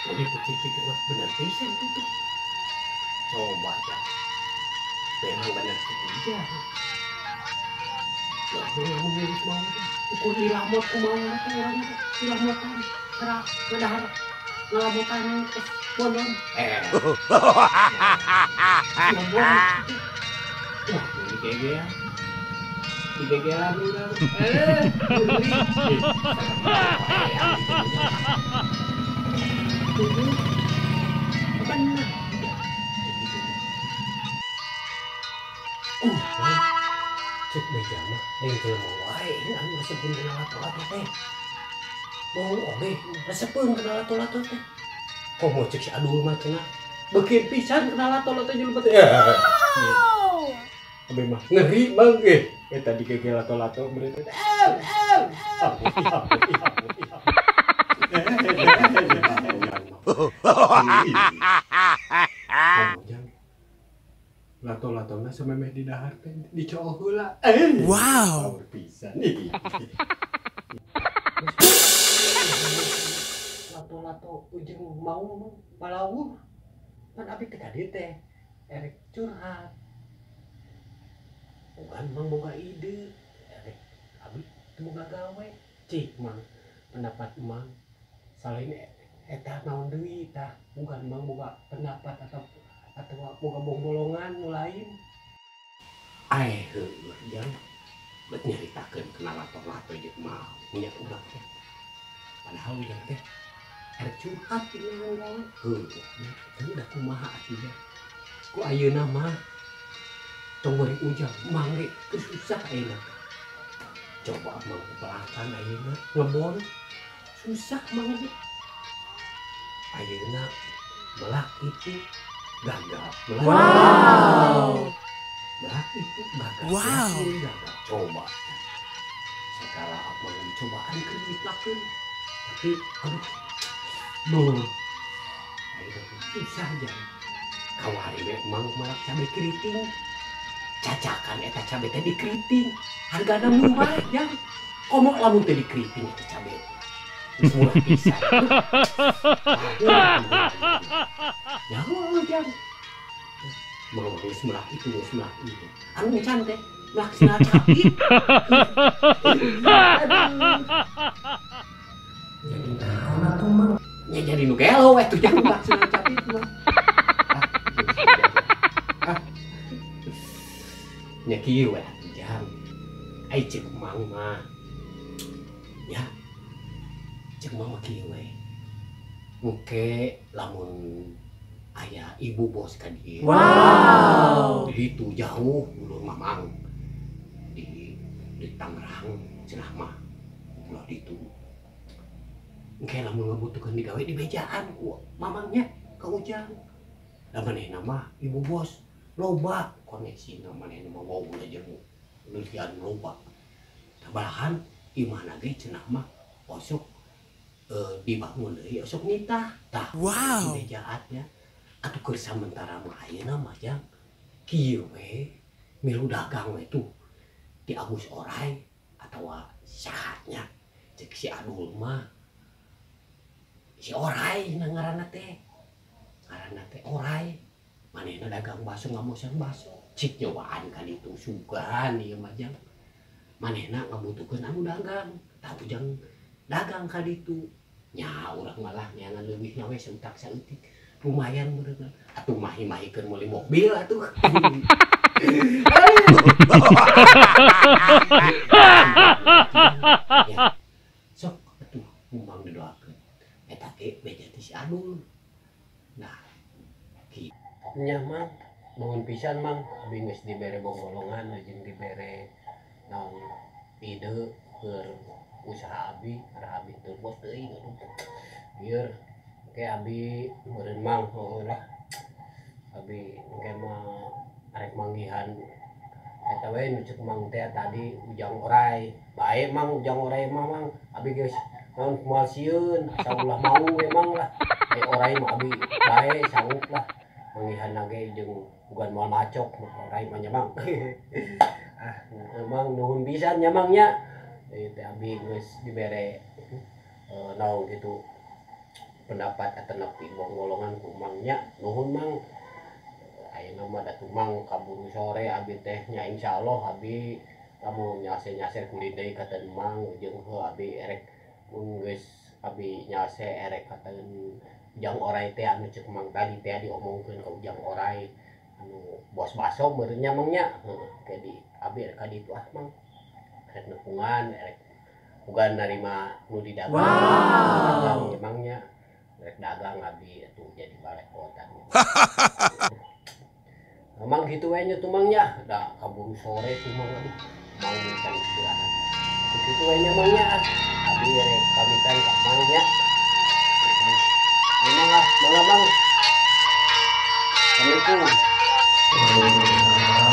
Lebih pikir-pikir mah bener pisan itu. Coba aja. Memang bener itu. Ya, ngomong mau ukur dilamot kumaha teh urang teh dilamotan gerak ngadahar ngalamotan es bonbon. Bonbon. Wah, ini gegean. Digegelan urang. Bener. Cek beja mah lain jelema wae anu resepeun kana lato-lato teh. Mau oge resepeun kana lato-lato teh. Komo cek si Adul mah cenah beukeun pisan kana lato-lato jelema teh. Abi mah ngeri bang eta digegel lato-lato meureun teh. Lato-latona samemeh di dahar teh dicool heula. Wow, pisan ih. Lato-lato ujung mau palawuh. Pan abi teh ka dieu teh erek curhat. Bukan mang boga ide, erek abi teu boga gawe. Cik mang pendapat mang salain eta naon deui tah, bukan mang boga pendapat atau boga bongbolongan nu lain. Ai heueuh jang bet nyaritakeun kana lato-lato jeung mau nya urang teh. Padahal ujang teh erek curhat jeung gawe. Heueuh nya da kumaha atuh nya. Ku ayeuna mah tong bari ujang mang ge teu susah ayeuna. Coba mang pelakan ayeuna ngebon susah mang ge. Ayeuna melak itu gagal. Wow. Melak itu gagal. Wow. Gagal. Coba. Segala apa yang dicobaan keur ditlakeun. Tapi aduh. Duh. Ayeuna susah jang. Kawari we mang melak cabe keriting. Cacakan eta cabe teh dikeriting. Hargana murah jang. Komo lamun teh dikeriting eta cabe. Geus murah pisan. Ya jang. Mau geus melak itu geus melak ieu. Anu encan teh melak sina capit. Jadi naon atuh mang? Nya jadi nu gelo we tuh jang melak sina capit mah. Nya kieu we atuh jang. Ai ceuk mang mah. Ya. Ceuk mang mah kieu we. Engke lamun aya ibu bos ka dieu. Wow. Di ditu jauh ulun mamang. Di Tangerang cenah mah. Ulah ditu. Engke lamun ngabutuhkeun digawe di bejaan ku mamangnya ka Ujang. Da manehna mah ibu bos loba koneksina manehna mah wawuh jeung leuwihan loba. Tabalahan imahna ge cenah mah osok dibangun deui osok nitah. Tah. Wow. Bejaatnya. Atuh keur samentara mah ayeuna mah jang kieu we milu dagang we tuh di Agus Orai atawa sahatnya cek si Adul mah si Orai na ngaranna teh Orai manehna dagang bakso ngamosan bakso cik nyobaan ka ditu sugan ieu mah jang manehna ngabutuhkeun anu dagang tah ujang dagang ka ditu nya urang malah neangan leuwihna we seutak saeutik lumayan meureun atuh mahi-mahikeun meuli mobil atuh. Ya, sok atuh kumbang didoakeun eta ge beja ti si Adul. Nah kieu nya mang nuhun pisan mang abi geus dibere bonggolongan jeung dibere naon ide keur usaha abi karena abi teu bos teuing aduh bieu. Oke abi meureun mang heueuh lah. Abi engke mah arek manggihan eta we nu ceuk mang teh tadi Ujang Orai. Bae mang Ujang Orai mah mang abi geus naon moal sieun asa ulah mau we mang lah. Ai Orai mah abi bae sanggup lah. Manggihan ge jeung bukan moal macok mah Orai mah nya mang. Ah, emang nuhun pisan nya, Mang, nya. Ieu teh abi geus dibere naon gitu pendapat atanapi bolongan ku Mang nya. Nuhun, Mang. Ayeuna mah da tumang kaburu sore abi teh nya. Insyaallah abi lamun nyase-nyase kulin deui ka Mang, jeung heuh abi erek mun geus abi nyase erek ka Ujang Orai teh anu ceuk Mang tadi teh diomongkeun ka Ujang Orai anu bos baso meureun nya, Mang, nya. Heuh, ke di abi erek ka ditu ah, Mang, erek nepungan, erek bukan narima nu didagang. Dagang emang nya, erek dagang abi atuh jadi balekotan. Emang gitu we nya tuh, Mang, nya. Da kaburu sore tuh, Mang. Aduh, Mang, bisa istirahat gitu we nya, Mang, nya. Abi erek pamitan ka Mang nya. Memang ah, Mang, Mang. Assalamualaikum. Waalaikumsalam.